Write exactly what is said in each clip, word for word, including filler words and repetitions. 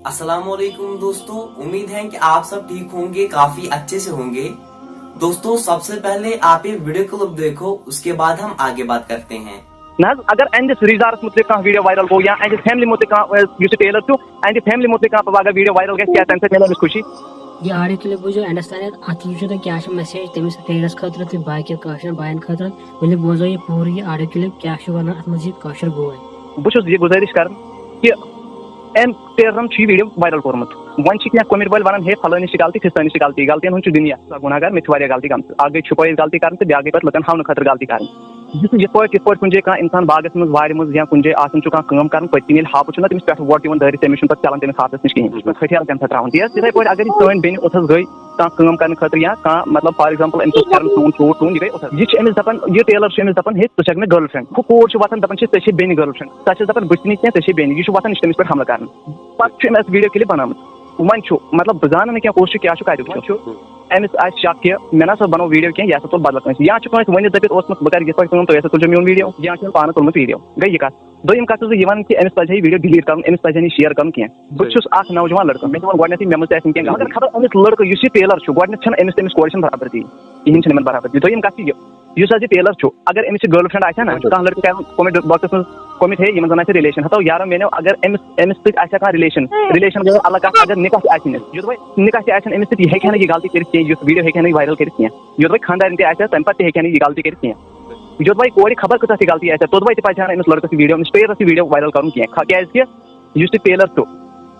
अस्सलाम वालेकुम दोस्तों, उम्मीद है कि आप सब ठीक होंगे, काफी अच्छे से होंगे। दोस्तों, सबसे पहले आप ये वीडियो क्लिप देखो, उसके बाद हम आगे बात करते हैं। نہ حظ اگر اہندس رشتہ دارس متعلق کانٛہہ ویڈیو وایرل گوٚو یا اہندس فیملی متعلق کانٛہہ یُس یہِ ٹیلر چھُ اہندِ فیملی متعلق کانٛہہ پگاہ ویڈیو وایرل گژھِ کیٛاہ تمہِ سۭتۍ میلہِ أمِس خوشی؟ یہِ آڈیو کلپ بوٗزِو اینڈس تانٮ۪تھ، اتھ وٕچھِو تُہۍ کیٛاہ چھِ میسیج تٔمِس ٹیلرس خٲطرٕ تہٕ باقین کٲشرٮ۪ن باین خٲطرٕ۔ ؤلِو بوزو یہِ پوٗرٕ یہِ آڈیو کلپ کیٛاہ چھُ ونان اتھ منٛز یہِ کٲشُر بوے۔ بہٕ چھُس یہِ گُزٲرِش کران کہِ أمۍ ٹیلرن چھُ یہِ ویڈیو وایرل کوٚرمُت۔ وۄنۍ چھِ کینٛہہ کومنٹ وٲلۍ ونان ہے فلٲنِس چھِ غلطی فستٲنِس چھِ غلطی، غلطین ہُنٛد چھُ دُنیا گۄناہ گار، مےٚ چھُ واریاہ غلطی گٔمژٕ۔ اکھ گٔے چھُپٲیِتھ غلطی کرٕنۍ تہٕ بیاکھ گٔے پتہٕ لُکن ہاونہٕ خٲطرٕ غلطی کرٕنۍ۔ یُس یِتھ پٲٹھۍ یِتھ پٲٹھۍ کُنہِ جایہِ کانٛہہ انسان باغس منٛز وارِ منٛز یا کُنہِ جایہِ آسان چھُ کانٛہہ کٲم کران پٔتۍ کِنۍ ییٚلہِ ہاپُتھ چھُ نہ تٔمِس پٮ۪ٹھ وۄٹھ یِوان دٲرِتھ تٔمِس چھُنہٕ پتہٕ چلان تٔمِس ہاپتس نِش کِہینۍ، یہِ چھُ پتہٕ ہتھیار تمہِ ساتہٕ تراوان۔ تیز تِتھے پٲٹھۍ اگر یہِ سٲنۍ بیٚنہِ اوٚتھس گٔے کانٛہہ کٲم کرنہٕ خٲطرٕ یا کانٛہہ مطلب فار ایگزامپل أمِس اوس کران سون سوٗٹ ٹوٗن یہِ گٔے اوٚتھس، یہِ چھُ أمِس دپان یہِ ٹیلر چھُ أمِس دپان ہے ژٕ چھکھ مےٚ گرل فرینڈ، ہُہ کوٗر چھُ وۄتھان دپان چھِ ژےٚ چھے بیٚنہِ گرل فرینڈ، سۄ چھس دپان بہٕ تہِ نہٕ کینٛہہ ژےٚ چھے بیٚنہِ، یہِ چھُ وۄتھان یہِ چھُ تٔمِس پٮ۪ٹھ حملہٕ کران۔ پتہٕ چھُ أمۍ اسہِ ویڈیو کلپ بنٲومٕژ۔ وۄنۍ چھُ مطلب بہٕ زانہٕ نہٕ کینٛہہ کُس چھُ کیٛاہ چھُ کتیُک چھُ۔ أمِس آسہِ شک کہِ مےٚ نسا بنوو ویڈیو کینٛہہ، یہِ ہسا تُل بدل کٲنٛسہِ۔ یا چھُ کٲنٛسہِ ؤنِتھ دٔپِتھ اوسمُت بہٕ کرٕ یِتھ پٲٹھۍ کٲم، تُہۍ ہسا تُلزیو میون ویڈیو، یا چھُ أمۍ پانہٕ تُلمُت ویڈیو۔ گٔے یہِ کتھ۔ دوٚیِم کتھ چھُس بہٕ یہِ ونان کہِ أمِس پزِ ہے یہِ ویڈیو ڈِلیٖٹ کرُن، أمِس پزِ ہے نہٕ یہِ شیئر کرُن کینٛہہ۔ بہٕ تہِ چھُس اکھ نوجوان لڑکہٕ، مےٚ تہِ ووٚن گۄڈٕنیتھٕے مےٚ منٛز تہِ آسہِ نہٕ کینٛہہ غلط۔ مگر خبر أمِس لڑکہٕ یُس یہِ ٹیلر چھُ، گۄڈٕنیتھ چھنہٕ أمِس تٔمِس کورِ چھنہٕ برابردی، کِہینۍ چھنہٕ یِمن برابردی۔ دوٚیِم کتھ چھِ یہِ، یُس حظ یہِ ٹیلر چھُ، اگر أمِس یہِ گرل فرینڈ آسہِ ہا نا، کانٛہہ لڑکہٕ کرِ کومنٹ باکسس منٛز کومنٹ ہے یِمن زن آسہِ ریلیشن، ہتو یارو میانیو اگر أمِس أمِس سۭتۍ آسہِ ہا کانٛہہ ریلیشن، ریلیشن گٔے الگ کتھ، اگر نکاح تہِ آسہِ نہٕ، یوٚدوے نکاح تہِ آسہِ نہٕ أمِس سۭتۍ، یہِ ہیٚکہِ ہا نہٕ یہِ غلطی کٔرِتھ کینٛہہ، یُتھ ویڈیو ہیٚکہِ ہا نہٕ یہِ وایرل کٔرِتھ کینٛہہ۔ یوٚدوے خاندارِنۍ تہِ آسہِ ہا تمہِ پتہٕ تہِ ہیٚکہِ ہا نہٕ یہِ غلطی کٔرِتھ کینٛہہ۔ یوٚدوے کورِ خبر کۭژاہ تہِ غلطی آسہِ ہا، توٚدوے تہِ پزِ ہا نہٕ أمِس لڑکس یہِ ویڈیو، أمِس ٹیلرس یہِ ویڈیو وایرل کرُن کینٛہہ۔ خا- کیازِ کہِ یُس یہِ ٹیلر چھُ،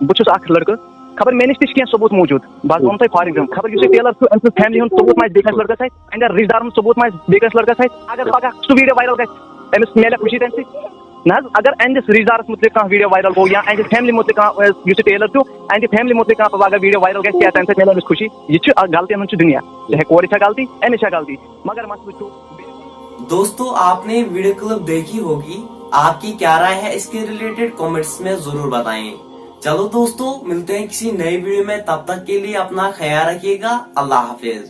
بہٕ چھُس اکھ لڑکہٕ، خبر مےٚ نِش تہِ چھِ کینٛہہ ثبوٗت موٗجوٗد۔ بہٕ حظ وَنہٕ تۄہہِ فار ایگزامپل، خبر یُس یہِ ٹیلر چھُ، أمۍ سٕنٛز فیملی ہُنٛد ثبوٗت ما آسہِ بیٚیہِ کٲنٛسہِ لڑکس اَتھِ، اگر رشتہٕ دارن ثبوٗت ما آسہِ بیٚیہِ کٲنٛسہِ لڑکس اَتھِ، اگر پگاہ سُہ ویڈیو وایرل گژھِ، أمِس میلہِ خوشی تَمہِ سۭتۍ؟ نہ حظ، اگر أہنٛدِس رشتہٕ دارس مُتعلِق کانٛہہ ویڈیو وایرل گوٚو یا أہنٛدِس فیملی مُتعلِق کانٛہہ، یُس یہِ ٹیلر چھُ، أہنٛدِ فیملی مُتعلِق کانٛہہ پگاہ ویڈیو وایرل گژھِ، کیٛاہ تَمہِ سۭتۍ میلہِ أمِس خوشی؟ یہِ چھُ اکھ غلطین ہُنٛد چھُ دُنیا، چاہے کورِ چھا غلطی، أمِس چھا غلطی، مگر مسلہٕ چھُ۔ दोस्तों, आपने वीडियो क्लिप देखी होगी, आपकी क्या राय है इसके रिलेटेड कमेंट्स में जरूर बताएं। चलो दोस्तों, मिलते हैं किसी नई वीडियो में, तब तक के लिए अपना ख्याल रखिएगा। अल्लाह हाफिज।